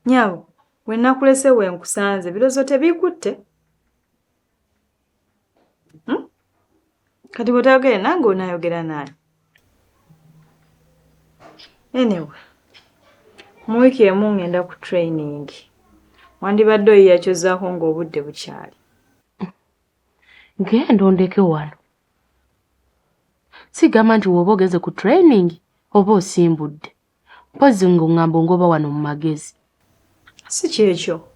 Nyabo, we nakulese we nkusanze, birowoozo tebikutte? Hmm? Kati bw'otayogere nange onaayogera naani? Anyway, mu wiiki emu ngenda ku training. Wandibadde oyiiya ky'ozzaako ng'obudde bukyali. Genda ondeke wano. Sigamba nti w'oba ogenze ku training oba osimbudde. Mpozzi ng'oŋŋamba ongoba wano mu magezi. Si kyekyo.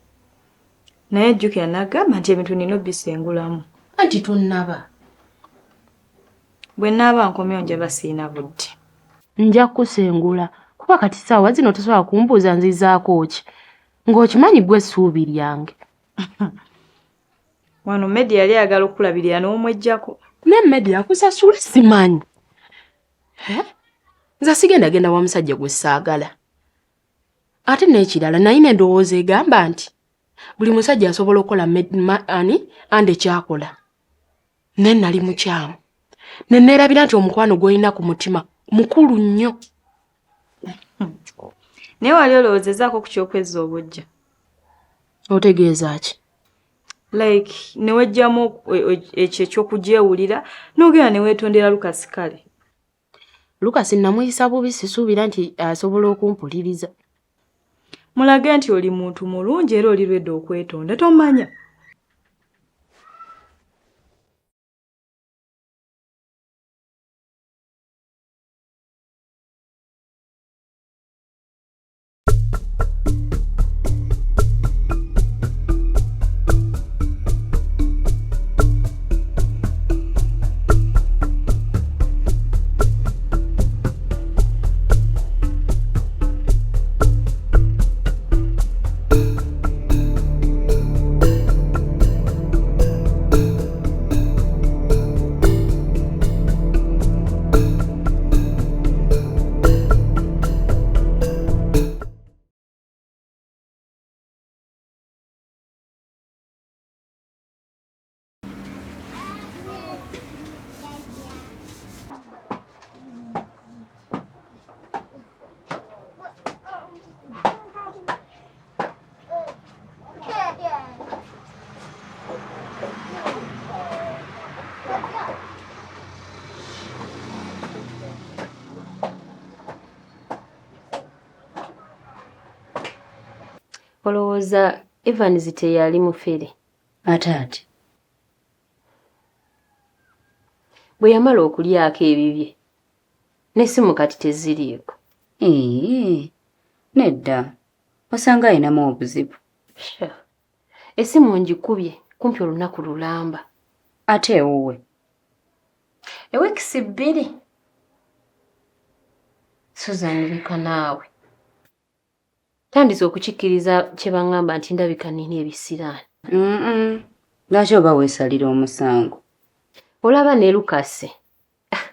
Naye jjukira nagamba nti ebintu nina obisengulamu. Anti tonnaba. Bwe nnaaba nkomyewo njaba sirina budde. Nja kukusengula kuba kati ssaawa zino tosobola kumbuuza nzizaako ki ng'okimanyi ggwe ssuubi lyange. Wano Medi yali ayagala okukulabirira n'omweggyako. Ne Medi akusasula simanyi. Nze sigenda genda wa musajja gwe saagala. Ate n'ekirala nalina endowooza egamba nti buli musajja asobola okukola ani ande kyakola. Naye nali mukyamu. Ne neerabira nti omukwano gw'olina ku mutima mukulu nnyo. Naye wali olowoozezaako ku ky'okwezza obuggya? Otegeeza ki? Like ne wejjamu ekyo eky'okugyewulira n'ogenda ne weetondera Lukasi kale. Lukasi namuyisa bubi sisuubira nti asobola okumpuliriza. Mulage nti oli muntu mulungi era oli lwedda okwetonda tomanya. Olowooza Evans teyali mufere? Ate ati. Bwe yamala okulyako ebibye n'essimu kati teziriiko. Ee, nedda. Osanga alinamu obuzibu. Sha. Essimu ngikubye kumpi olunaku lulamba. Ate ewuwe? Ewiikisi bbiri. Susan leka naawe. Ntandise okukikkiriza kye baŋŋamba nti ndabika nnina ebisiraani. Lwaki oba weesalira omusango? Olaba ne Lukasi. Ah.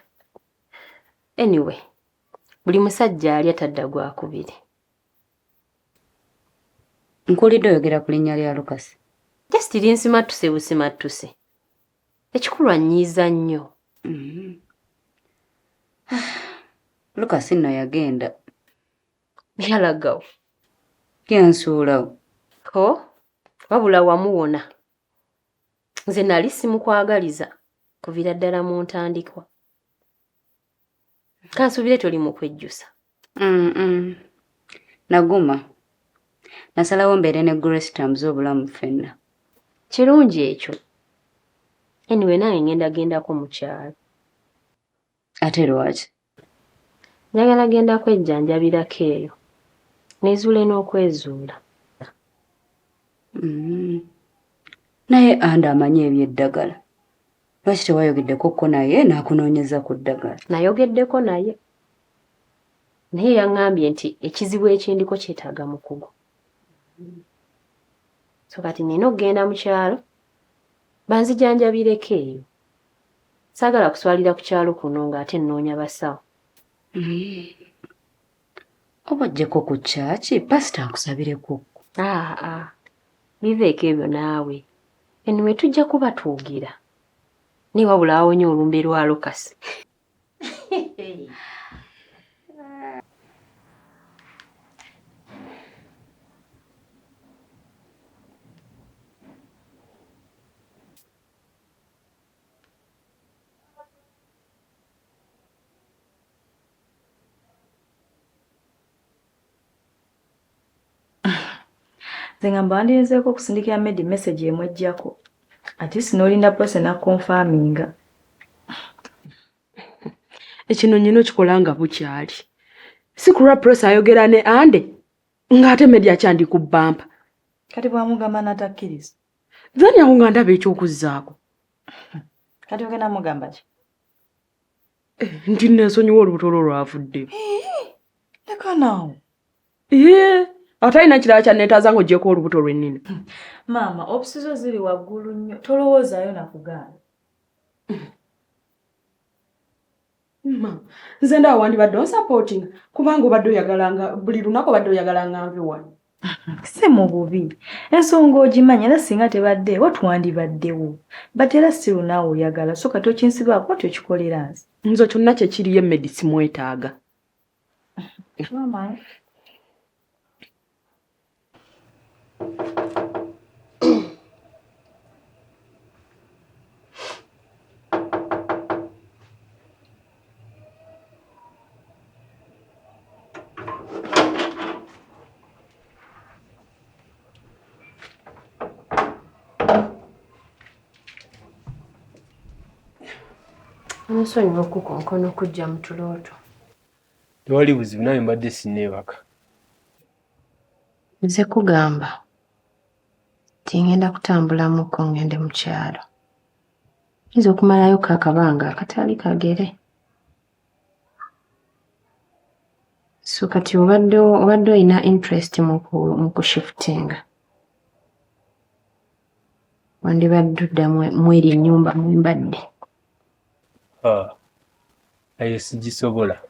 Anyway, buli musajja alya tadda gwakubiri. Nkuwulidde oyogera ku linnya lya Lukasi. Just linsimattuse busimattuse. Ekikulu annyiiza nnyo. Lukasi nno yagenda. Yalagawo. Yansuulawo. Ho, wabula wamuwona. Nze nali simukwagaliza kuviira ddala mu ntandikwa. Kansuubire toli mu kwejjusa. Naguma. Nasalawo mbeere ne Grace tutambuze obulamu ffenna. Kirungi ekyo. Anyway nange ngenda gendako mu kyalo. Ate lwaki? Njagala genda kwejjanjabirako eyo. Neezuule n'okwezuula. Naye Anda amanyi eby'eddagala. Lwaki tewayogeddeko ko naye n'akunoonyeza ku ddagala? Nayogeddeko naye. Naye yaŋŋambye nti ekizibu ekindiko kyetaaga mukugu. So kati nnina okugenda mu kyalo banzijanjabireko eyo. Saagala kuswalira ku kyalo kuno ng'ate nnoonya basawo. Oba ojjeko ku kyaki, pasita akusabireko. Aa, biveeko ebyo naawe. Anyway tujja kuba twogera. Naye wabula awonye olumbe lwa Lukasi. Nze ngamba wandiyinzeeko okusindikira Medi message emweggyako. At least n'olinda Prossy n'akonfaminga. Ekino nnyina okikola nga bukyali. Si kulwa Prossy ayogera ne Ande ng'ate Medi akyandi ku bbampa. Kati bw'amugamba n'atakkiriza? Then awo nga ndaba eky'okuzzaako. Kati ogenda mugamba ki? Nti nneesonyiwa olubuto lwo lwavudde. Leka naawe. Ee, ate alina kirala kyanneetaaza ng'oggyeko olubuto lwe nnina. Maama, opusi zo ziri waggulu nnyo, tolowoozaayo na kugaana. Ma, nze ndaba wandibadde onsapootinga kubanga obadde oyagala nga buli lunaku obadde oyagala nga nve wano. Si mu bubi. Ensonga ogimanyi era singa tebaddeewo twandibaddewo. But era si lunaawe oyagala so kati okinsibaako nti okikolera nze. Nze kyonna kye kiriyo emmedi simwetaaga. Maama. Onsonyiwa okukonkona okujja mu tulooto. Tewali buzibu nange mbadde sinneebaka. Nze kugamba nti ngenda kutambulamukko ngende mu kyalo. Nyinza okumalayokko akabanga akatali kagere. So kati obadde obadde olina interest mu kushiftinga. Wandibadde odda mweri ennyumba mwe mbadde. Ah, eyo sigisobola.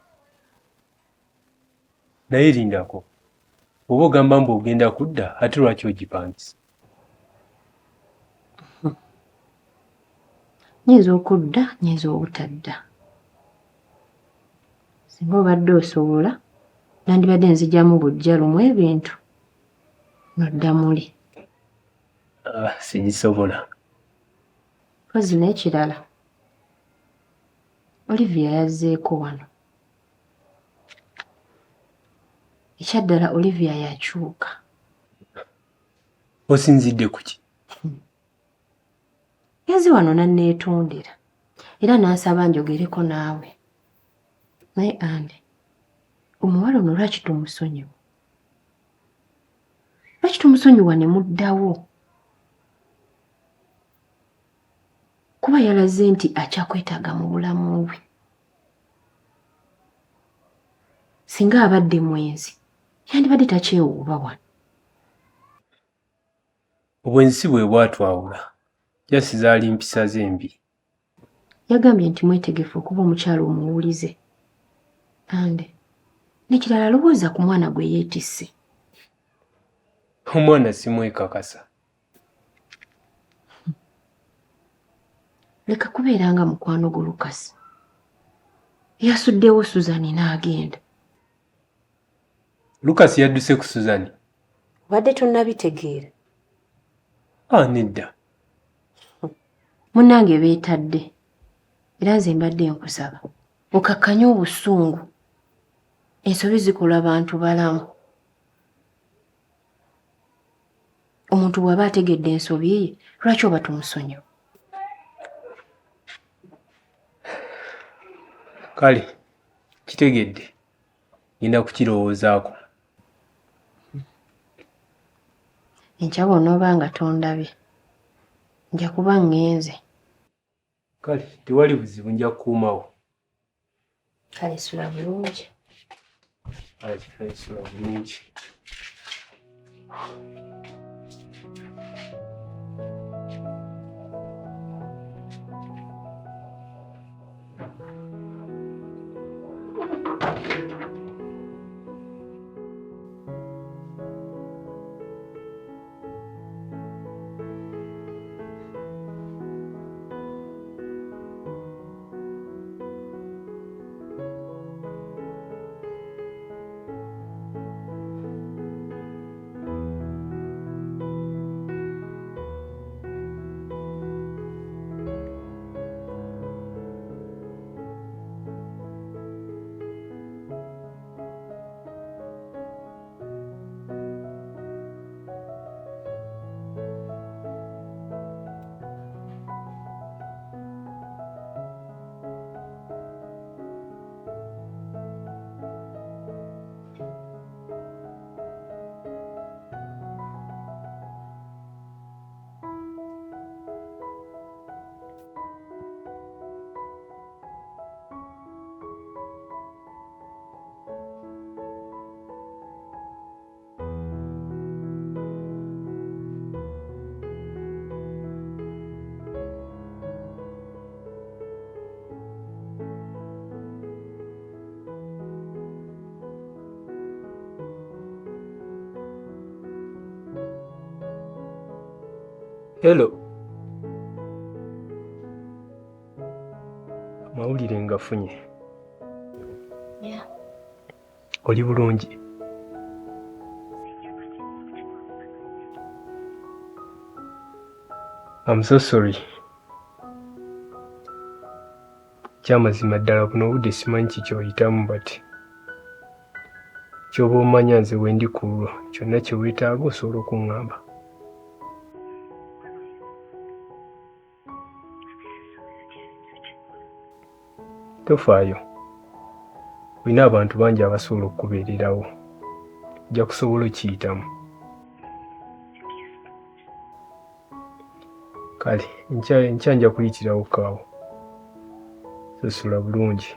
Naye lindako. Bw'oba ogamba mbu ogenda kudda ate lwaki ogipangisa? Nnyinza okudda, nnyinza obutadda. Singa obadde osobola, nandibadde nzigyamu buggya lumu ebintu n'odda muli. Ah, sigisobola. Mpozzi n'ekirala, Olivia yazzeeko wano. Ekyaddala Olivia yakyuka. Osinzidde ku ki? Yazze wano n'anneetondera era n'ansaba njogereko naawe. Naye Andy, omuwala ono lwaki tomusonyiwa? Lwaki tomusonyiwa ne muddawo? Kuba yalaze nti akyakwetaaga mu bulamu bwe. Singa abadde mwenzi, yandibadde takyewuuba wano. Obwenzi si bwe bwatwawula. Just zaali mpisa ze mbi. Yagambye nti mwetegefu okuba omukyala omuwulize. Andy, n'ekirala lowooza ku mwana gwe yeetisse. Omwana simwekakasa. Leka kubeera nga mukwano gwo Lucas. Yasuddewo Suzan n'agenda. Lucas yadduse ku Suzan. Obadde tonnabitegeera. Ah, nedda. Munnange beetadde. Era nze mbadde nkusaba okakkanye obusungu. Ensobi zikolwa bantu balamu. Omuntu bw'aba ategedde ensobi ye, lwaki oba tomusonyiwa? Kale, kitegedde. Ngenda kukirowoozaako. Enkya bw'onooba nga tondabye, nja kuba ŋŋenze. Kale, tewali buzibu nja kukuumawo. Kale sula bulungi. Kale, kale sula bulungi. Hello. Amawulire ngafunye. Yeah. Oli bulungi? I'm so sorry. Kyamazima ddala buno obudde simanyi kikyoyitamu but kyoba omanya nze wendi ku lulwo kyonna kye weetaaga osobola okuŋŋamba. Tofaayo, olina abantu bangi abasobola okukubeererawo, ojja kusobola okiyitamu. Kale enkya nja kuyitirawo kaawo. Sasula bulungi.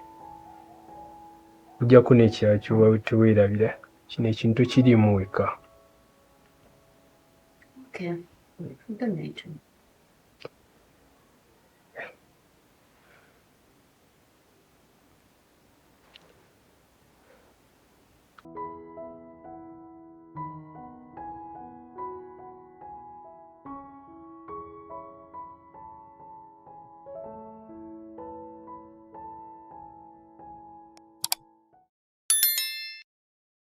Ojjako n'ekirala kyoba teweerabira, kino ekintu tokiriimu wekka. Okay. Good night.